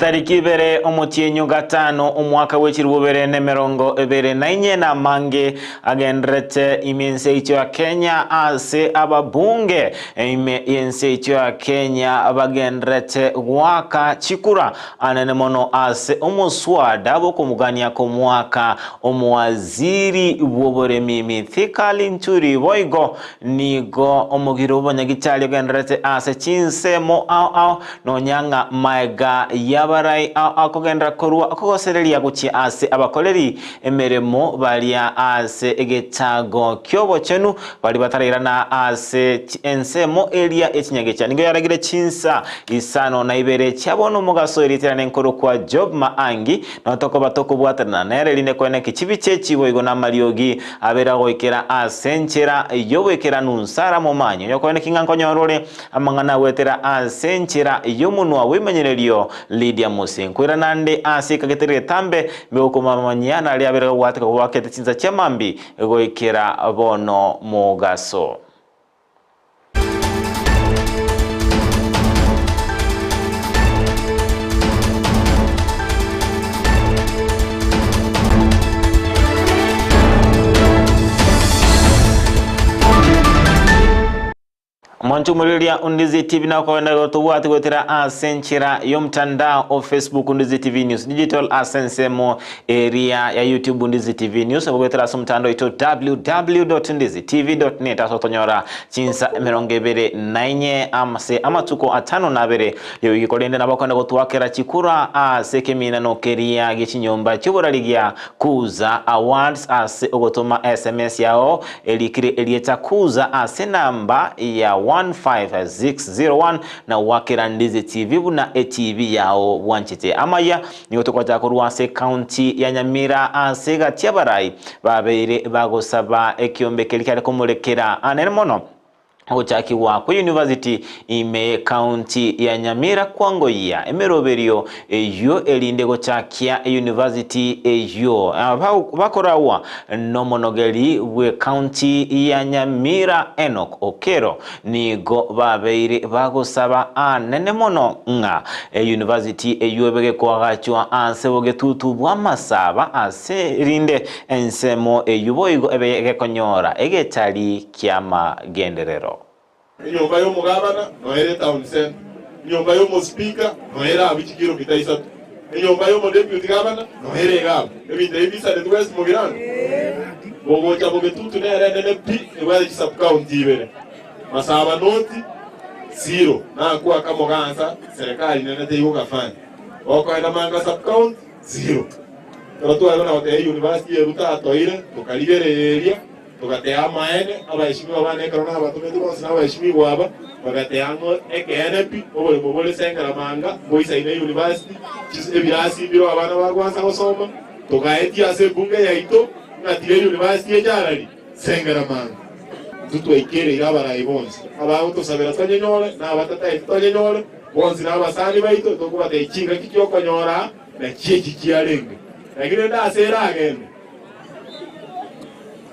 Chitariki ibere omotienyi o gatano omwaka bwe chilifu bibere na emerongo ebere na inye na amange agendererete ime ense yaito ya Kenya ase ababunge ime y'ense yaito ya Kenya bagendererete goaka chikura anene mono ase omoswada bw'okomogania kw'omwaka omowaziri bw'oboremi Mithika Linturi boigo nigo omogiro bw'abanyagitari ogendererete ase chinsemo ao ao Nonya ng'a maega y'abarai ao akogenderera korua okogosereria gochia ase abakoreri emeremo baria ase egetago ki'obochenu, baria batarairana ase ensemo eria ye chinyagecha. Nigo yaragire chinsa isano na ibere chia bono omogaso erieta riane nkorokwa Job Maangi, na tokoba tokobwatanana nere erinde koeneki chibicha echi boigo namariogi abere agoikera ase enchera y'oboikeranu. Nsara momanyi onye okoeneki ng'a nkonyora ore Amang'ana agoetera ase enchera y'omonwa bw'emenyererioLydia Mose. Nkoirana nde ase ekageteri getambe, mbegokomamanyia naria abere gogwateka kobwakete chinsa chia mambia goikera bono mogaso. Omonto omorigereria o Ndizi TV nakogenda gotobwati goetera ase enchera y'omotandao o Facebook Ndizi TV News Digital ase ensemo eria ya YouTube Ndizi TV News abo goetera ase omotandao oito www.ndizitv.net ase otonyora chinsa 24 ase amatuko atano na abere y'ewiki korende nabo okogenda gotwakera chikura ase ekeminano keria gie chinyomba chi'oborari gia Kuza Awards ase ogotoma SMS yao Erikire erieta Kuza ase enamba ya 15601 na gwakera Ndizi TV buna etibi yao bwanchete. Amaya nigo togochaka korwa ase ekaunti ya Nyamira ase egati y'abarai babeire bagosaba ekiombe keria kiare komorekera anene mono Ogochakigwa kwe University ime y'Ecounty ya Nyamira kwangoyia emeroberio eyio erinde gochakia eUniversity eyio. Bakoragwa nomonogeri bw'Ecounty ya Nyamira Enock Okello nigo babeire bagosaba anene mono ng'a eUniversity eyio ebe gekoagachwa ase bogetutu bw'amasaba ase rinde ensemo eyio boigo ebe gekonyora egetari ki'amagenderero. Enyomba y'omogabana noere etown centre, enyomba y'omospeaker noere abwo chikilomita isato, enyomba y'omodeputy gavana noere iga abwo. Ebinto ebi bisaneti West Mugirango? Bogocha Bogetutu nere enene pi ebwate chisubcounty ibere, Masaba North, Siro, nakwo akamogansa serikali nene teigokafanya. Gokoenda Manga subcounty, Siro. Ekero tware buna goteba euniversity ye Ruto atoire, tokarigereria. Togateeba amaene, abaeshimiwa bane ekero nabatomete bonsi na abaeshimigwa aba, bagateeba ng'a ekeene pi, oboremo bore Sengeramanga, mboisaine University, chis ebirasi mbireo abana bagwansa gosoma, togaetia ase ebunge yaito ng'a tiga University echarari Sengeramanga. Intwe twaikereire abarai bonsi, abagotosabera tonyenyore, na abatataeti tonyenyore, bonsi na abasani baito, tokobatebia chingaki chi'okonyora aa, nachi echi chiarenge. Naki rende ase eragende.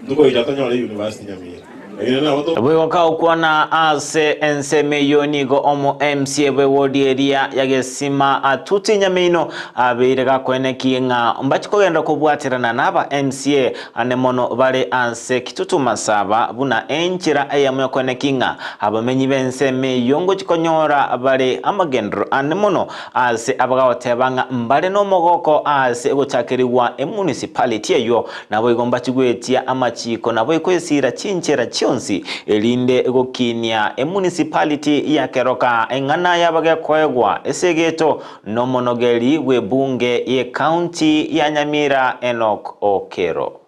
Ntokoicha tonyore university Nyamira. Lakini nabo to. Boigo kagokwana ase ensemo eyio nigo omo MCA bw'ewodi eria ya Gesima Atuti Nyameino abeire gakoenekie ng'a mbachi kogenderera kobwaterana naba MCA ande mono bare ase Kitutu Masaba buna enchera eyemo yokoenekia ng'a abamenyi b'ensemo eyio ngochi konyora bare amagenderero ande mono Ase abagoteba ng'a mbare nomogoko ase ogochakerigwa emunicipality eyio, naboigo mbachigwetia amachiko naboigo esira chinchera chionsi, erinde gokinia emunicipality ya Keroka eng'ana yabagekoegwa esegeto nomonogeri bw'ebunge y'ecounty ya Nyamira Enock Okero.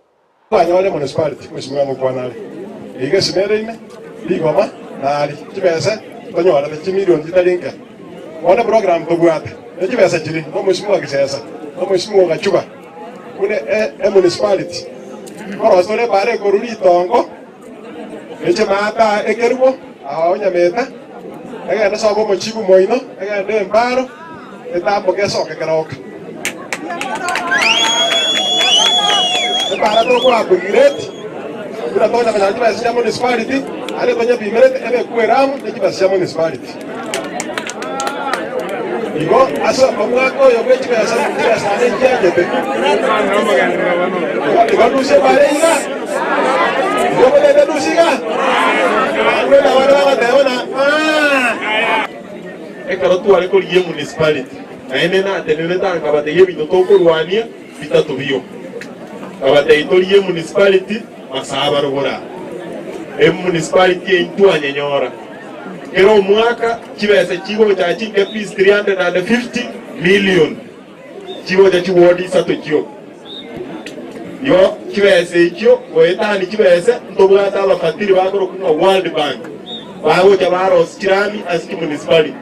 Banyore municipality mheshimiwa ngokwana are iga esimere ime rigoma nari chibese tonyorete chimilion chitari nke bono program tobwate ne chibesa chiri no mheshimiwa Gisesa no mheshimiwa Gachuba buna e municipality nkorosia tore ebara ekorwa ritongo eche maata ekerubo ao Nyameta egende sobo omochibu moino egende embaro etamboke esoke keroka. Ebara tokoa-upgrade buna tonya konyora chibesa chia municipality, aria tonyepimerete ebe ekwe eramu ne chibesa chia municipality. Igo ase omwaka oyo bwe chibesa, chibesa naende nchianchete. Igo ndusie bare iga, igo omanyete ndusie iga, buna abande bagoteba buna aah. Ekero tware korigia emunicipality, naende natenenete aa nkabatebia ebinto tokorwania bitato bioka. Nkabatebia torigie emunicipality Masaba rogoro aa. Emunicipality eyio ntwanyenyora. Kera omwaka chibesa chigocha chinke fees 350 million chigocha chiward isato chioka. Igo chibesa echio goetania chibesa ntobwate abafatiri bakorokwa ng'a World Bank bagocha barosia chirami ase chimunicipality.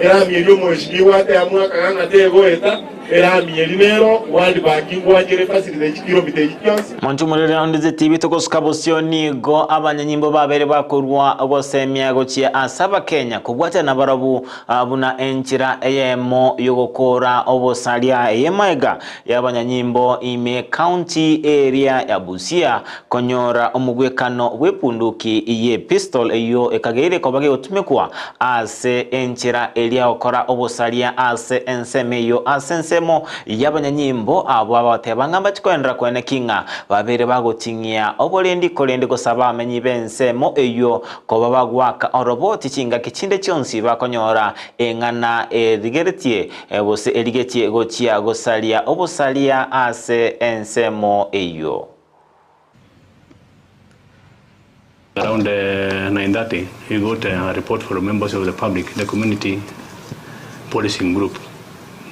Erami eria omweshimiwa ateba mwaka ng'a tegoeta, erami eria nero World Bank ngwachere efacility chikilomita echi chionsi. Monto omorere onde tibi togosuka bosio nigo abanyanyimbo babere bakorua ogosemia gochia ase Abakenya kobwatia nabarabwo buna enchera eyemo yogokoora obosaria eye maega y'abanyanyimbo ime county eria ya Busia konyora omogwekano bw'ebunduki ye pistol eyio ekageire koba gegotumekwa ase enchera eria gokora obosaria ase ensemo eyio ase ensemo y'abanyanyimbo abwo abateba ng'a mbachi koenderera koeneki ng'a babere bagoting'ia oborendi korende gosaba abamenyi b'ensemo eyio koba bagoaka oroboti chingaki chinde chionsi bakonyora eng'ana erigeretie gose erigetie gochia gosaria obosaria ase ensemo eyio. Around 9:30 we got a report from members of the public, the community policing group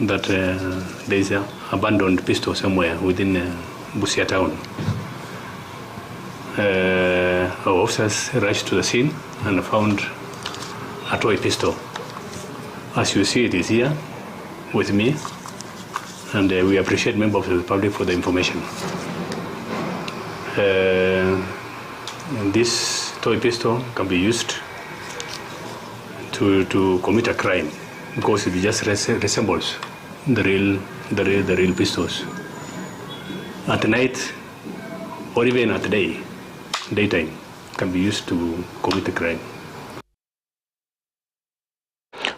that there is a abandoned pistol somewhere within Busia town. Our officers rushed to the scene and found a toy pistol. As you see it is here with me and we appreciate members of the public for the information. This toy pistol can be used to, to commit a crime because it just resembles the real, the real, the real pistols. At night or even at day, daytime, can be used to commit a crime.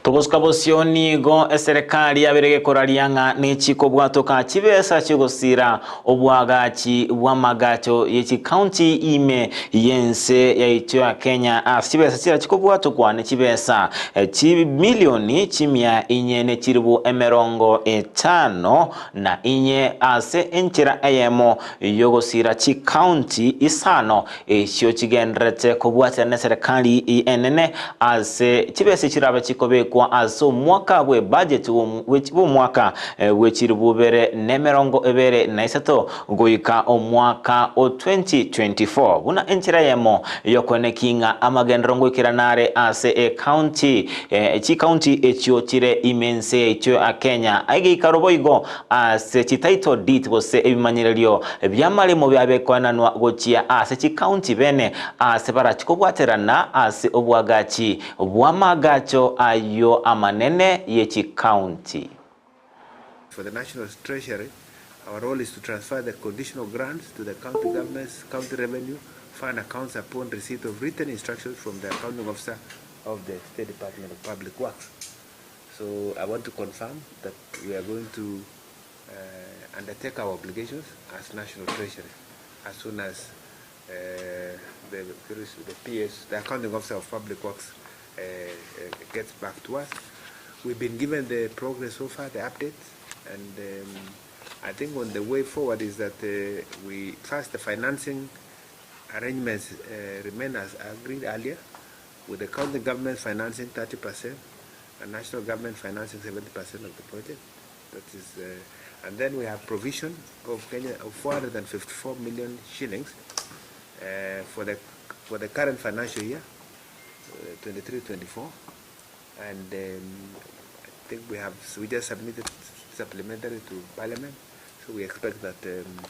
Togosuka bosio nigo eserekari yabeire gekoraria ng'a nechikobwatoka chibesa chi'ogosiira obwagachi bw'amagacho ye chikaunti ime y'ense yaito ya Kenya ase chibesa chiria chikobwatokwa ne chibesa chimilioni chimia inye ne chilifu emerongo etano na inye ase enchera eyemo y'ogosiira chikaunti isano Echio chigendererete kobwaterana neserekari enene ase chibesa chirabe chikobekwa ase omwaka bw'ebudget bw'omwaka bw'echilifu ibere na emerongo ebere na isato goika omwaka o 2024 buna enchera eyemo y'okoenekia ng'a amagenderero ngoikerana are ase ecounty chikaunti echio chire ime ense yaito ya Kenya. Egeikaro boigo Ase chititle deeds gose ebimanyererio bi'amaremo biabekoenanwa gochia ase chikaunti bene ase barachi kobwaterana ase obwagachi bw'amaagacho ayio amanene ye chikaunti. For the National Treasury, our role is to transfer the conditional grants to the county governments, county revenue fund accounts upon receipt of written instructions from the accounting officer of the State Department of Public Works. So I want to confirm that we are going to uh, undertake our obligations as National Treasury as soon as uh, the, the PS, the accounting officer of Public Works, uh, uh, gets back to us. We've been given the progress so far, the updates, and um, I think on the way forward is that uh, we first the financing arrangements uh, remain as agreed earlier, with the county government financing 30% and national government financing 70% of the project. That is, uh, and then we have provision of Kenya of 454 million shillings uh, for the for the current financial year, uh, 23-24, and um, I think we have we just submitted supplementary to Parliament, so we expect that um,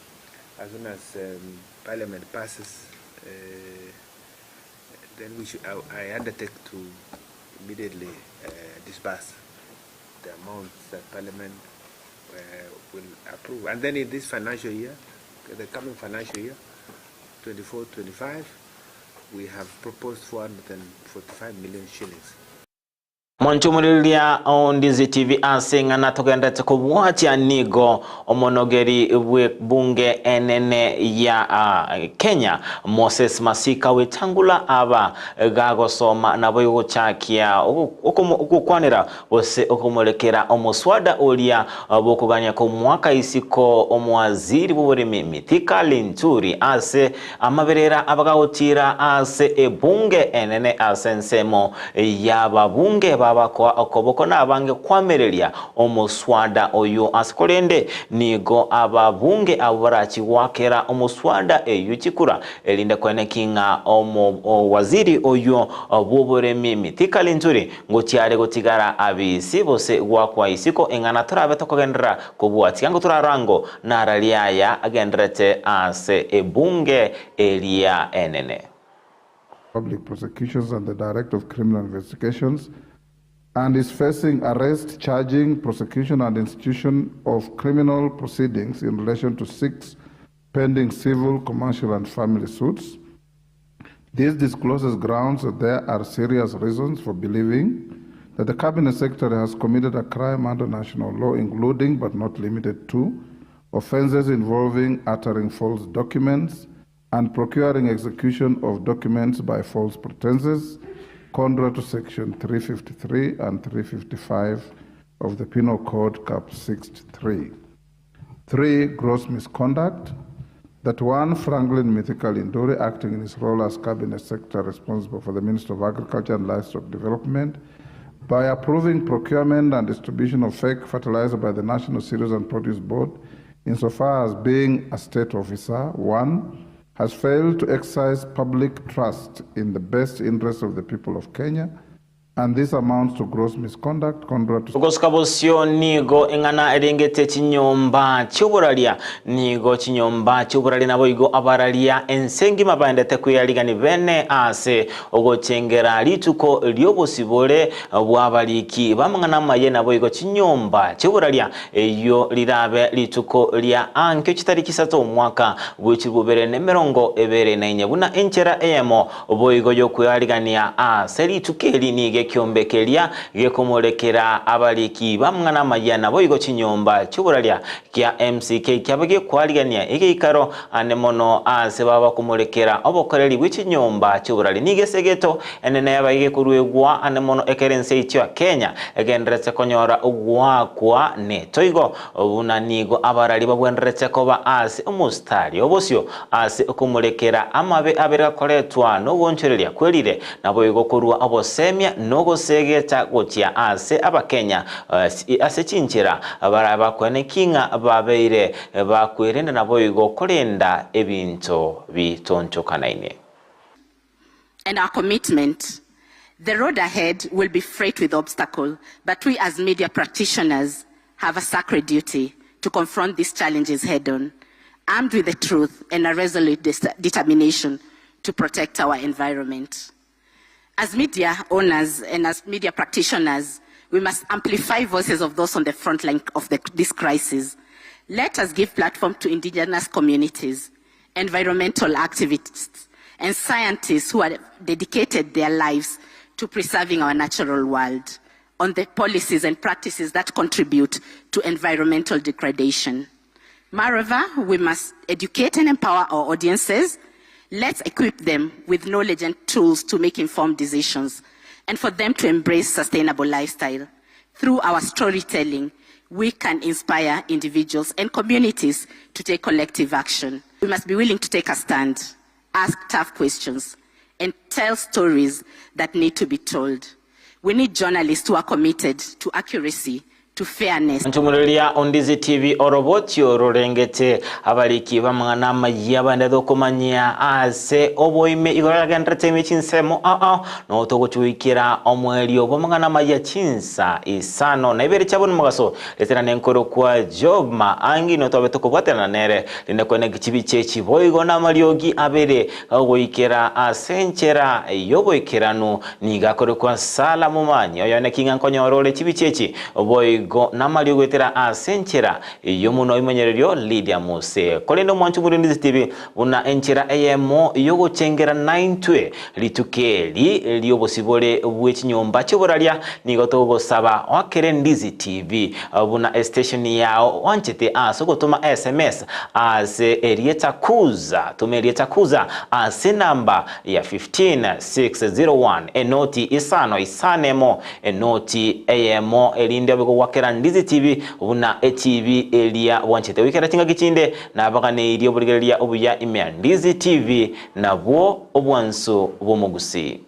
as soon as um, Parliament passes. Uh, then we should, I, I undertake to immediately uh, disburse the amounts that Parliament uh, will approve. And then in this financial year, the coming financial year, 24-25, we have proposed 445 million shillings. Monchomoriria o Ndizi TV ase ing'ana togenderete kobwatia nigo omonogeri bw'ebunge enene ya Kenya Moses Masika Wetangula aba gagosoma naboigo gochakia ogokwanera gose okomorekera omoswada oria bw'okogania komwaka isiko omowaziri bw'oboremi Mithika Linturi ase Amaberera abagagotiira ase ebunge enene ase ensemo y'ababunge babakoa okoboko nabange kwamereria omoswada oyio ase korende nigo ababunge abwo barachie goakera omoswada eyio chikura erinde koeneki ng'a omowaziri oyio bw'oboremi Mithika Linturi ngochiare gotigara abisi gose goakwa isiko ing'ana torabe tokogenderera Kobua tiga ngotorarango nararia aya agendererete ase ebunge eria enene. Public Prosecutions and the Director of Criminal Investigations and is facing arrest, charging, prosecution and institution of criminal proceedings in relation to 6 pending civil, commercial and family suits. This discloses grounds that there are serious reasons for believing that the Cabinet Secretary has committed a crime under national law, including but not limited to offences involving uttering false documents and procuring execution of documents by false pretenses, contrary to Section 353 and 355 of the Penal Code, Cap 63. 3, gross misconduct, that 1, Franklin Mithika Linturi, acting in his role as Cabinet Secretary responsible for the Ministry of Agriculture and Livestock Development, by approving procurement and distribution of fake fertilizer by the National Cereals and Produce Board, insofar as being a state officer, 1, has failed to exercise public trust in the best interest of the people of Kenya, and this amounts to gross misconduct contrary to Ogosuka bosio nigo eng'ana erengete chinyomba chi'oboraria, nigo chinyomba chi'oboraria naboigo abararia ense engima baendete kweyarigani bene ase ogochengera rituko ri'obosibore bw'abariki b'amang'ana amaye naboigo chinyomba chi'oboraria, eyio rirabe rituko ria ankio chitariki isato omwaka bw'echirubere ne 24 buna enchera eyemo Boigo y'okwearigania ase rituko eri nigo ekiombe keria gekomorekera abariki b'amang'ana amayia naboigo chinyomba chi'oboraria kia MCK kiabe gekwarigania egeikaro ane mono ase baba komorekera obokoreri bwe chinyomba chi'oboraria. Nigo esegeto enene yabaye gekoruegwa ane mono ekero ense yaito ya Kenya egendererete konyora ogoakwa netoigo Buna nigo abarari bagwenerete koba ase omositari obosio ase okomorekera amabe abere gakoretwa nogoonchoreria kwerire, naboigo korua obosemia nogosegeta gochia ase Abakenya ase chinchera barabe bakoenekia ng'a babeire bakwerenda naboigo korenda ebinto bitonchokanaine. And our commitment. The road ahead will be fraught with obstacle, but we as media practitioners have a sacred duty to confront these challenges head on, armed with the truth and a resolute determination to protect our environment. As media owners and as media practitioners, we must amplify voices of those on the front line of the, this crisis. Let us give platform to indigenous communities, environmental activists, and scientists who have dedicated their lives to preserving our natural world on the policies and practices that contribute to environmental degradation. Moreover, we must educate and empower our audiences. Let's equip them with knowledge and tools to make informed decisions and for them to embrace sustainable lifestyle. Through our storytelling, we can inspire individuals and communities to take collective action. We must be willing to take a stand, ask tough questions, and tell stories that need to be told. We need journalists who are committed to accuracy, to fairness. Nchumururia Ondizi TV orobotio rorengete abariki b'amang'ana amayia baendete okomanyia ase oboime igoro yagenderete ime chinsemo ao ao no togochuikera omwerio bw'amang'ana amayia chinsa isano na ibere chia bono mogaso retera nenkorokwa Job Maangi no tobe tokobwaterana nere rinde kweneki chibiche echi boigo namariogi abere Goikera ase enchera y'oboikeranu nigo akorokwa Sala Momanyi, oyone ki ng'a nkonyora ore chibicha echi boigo. Naboigo namario goetera ase enchera y'omonwa oimonyererio Lydia Mose. Korende omwancho bw'Orindizi TV buna enchera eyemo y'ogochengera naintwe rituko eri ri'obosibore bwe chinyomba chi'oboraria, nigo togosaba oakere Ndizi TV buna estation yao oanchete ase ogotoma sms ase erieta Kuza. Toma erieta Kuza ase enamba ya 15601 enoti isano isano emo Enoti eyemo erinde obe kogwakera Ndizi TV buna etibi eria bwanchete goikera chingaki chinde nabaganeirie oborigereria obuya ime ya Ndizi TV nabwo obwansu bw'omogusii.